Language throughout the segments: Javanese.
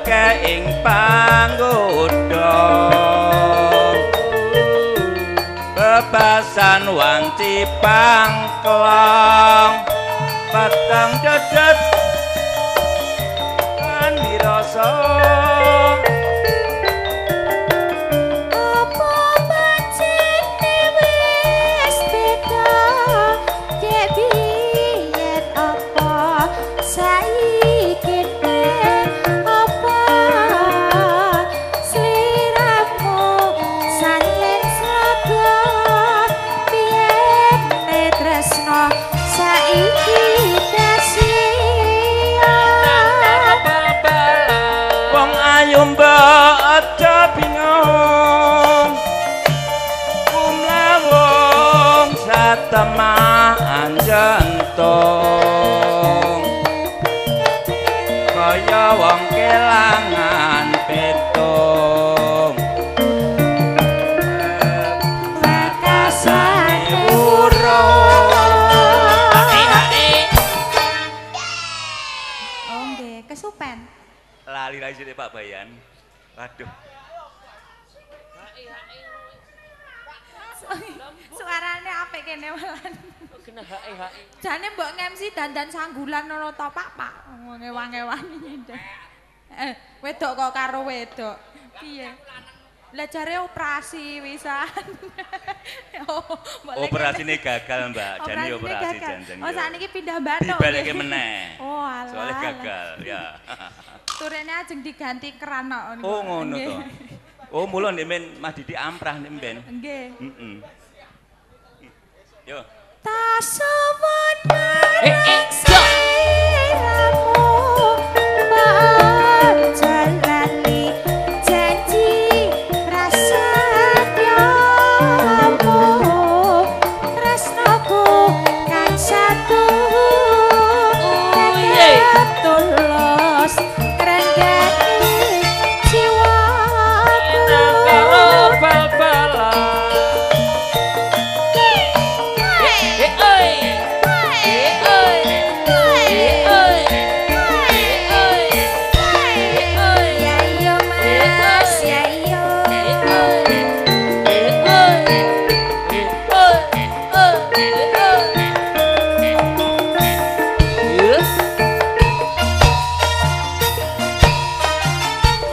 akeh ing panggoda. Bebasan wanci pangklong peteng dedet kan dirasa. Apa pancene wis beda dek biyen apa saiki apa sliramu sayen slaga biyen tresno saiki dasiya. Wong ayu mbok aja bingung kumlawung satemah anjentung kaya wong kelangan petung Wekasane urung. Oh nggih, kesupen. Lali lali sithik Pak Bayan. Waduh. Suarane apik kene malan. Kena hae-hae. Jane mbok ngemsi dandan sanggulan ngono to Pak, Pak. Ngewang-ewangi. Wedok kok karo wedok. Piye? Lah jare operasi wisan. Oh, operasine gagal, Mbak. Jane operasi jan-jan. Oh, sakniki pindah bathuk. Dibaleke meneh. Oh, alah. Soale gagal, ya. Turene ajeng diganti keran kok niku. Oh, ngono to. Oh, mula ndek men Mas Didi amprah ndek ben. Nggih. Heeh. Yo. Tasuwun marang sliramu panjalani janji prasetyamu tresnaku kang satu tetep tulus ngrenggani jiwaku. Bal-balan. Ya iya Mas, ya iya.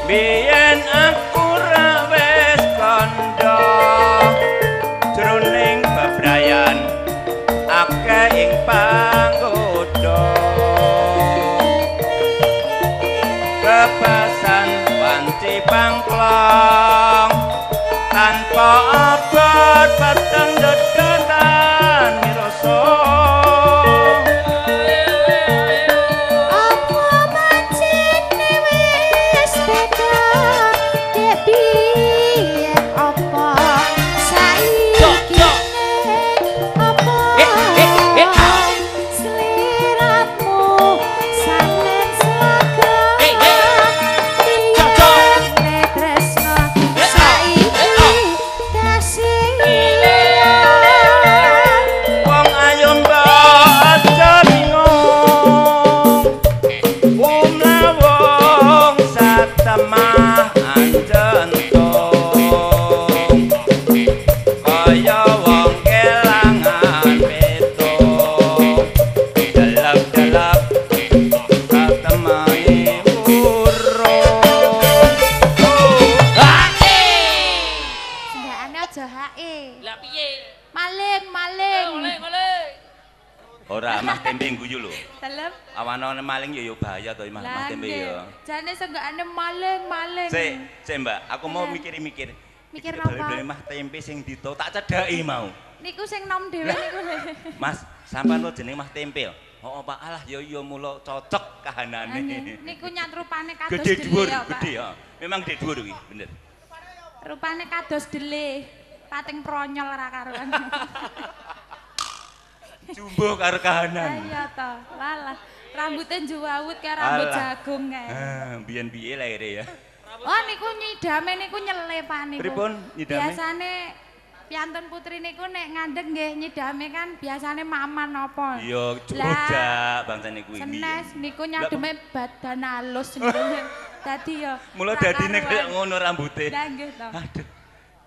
Biyen aku ra wis kandha jroning bebrayan akeh ing panggoda bebasan wanci pangklong tanpa abot peteng dedetan mirasa. Apa pancene wis beda dek biyen apa saiki apa sliramu sanen slaga biyen tresno saiki dasiya. Wong ayu mbok aja bingung kumlawung satemah anjentung kaya wong kelangan petung delep-delep satemahe urung. Sendakane aja hae. Lah piye? Maling, maling. Oleh, oleh. Ora mah tempe guyu lho. Dalem. Awanane maling ya ya bahaya to mah Lah tempe nggih. ya. Jane senggakane maling, maling. Sik, sik Mbak, aku mau Iya. mikir-mikir. Mikir Iki napa? bali-bali mah tempe sing dito tak cedhaki mau. Niku sing nom dhewe niku. Mas, sampean lo jenenge mah tempe. Oh, Pak, alah ya ya mula cocok kahanane. Nggih, niku nyat rupane kados Gede dele dhuwur, ya, Pak. gede ya. Memang gede dhuwur kuwi, bener. Rupane kados dele. Pating pronyol ora karuan. Jumbo karo kahanan. Iya to. Lalah, rambutnya juwawut kayak rambut Alah. jagung kae. Ah, biyen piye lahire ya. Oh niku nyidame niku nyele Pak niku. Pripun nyidame? Biasane piantun putri niku nek ngandhek nggih nyidame kan biasane maman apa. Iya, Lah, rujak bangsane kuwi. Senes niku nyademe badan halus niku. Dadi ya. Mula dadine kaya ngono rambute. Lah nggih to. Aduh.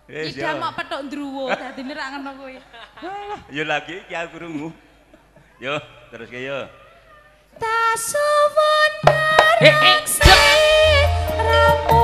Wis Ida mok petuk ndruwo dadine ra ngono kuwi. Ya lagi iki aku krungu. Yo, terus ke yo. Tasuwun reksi ramu.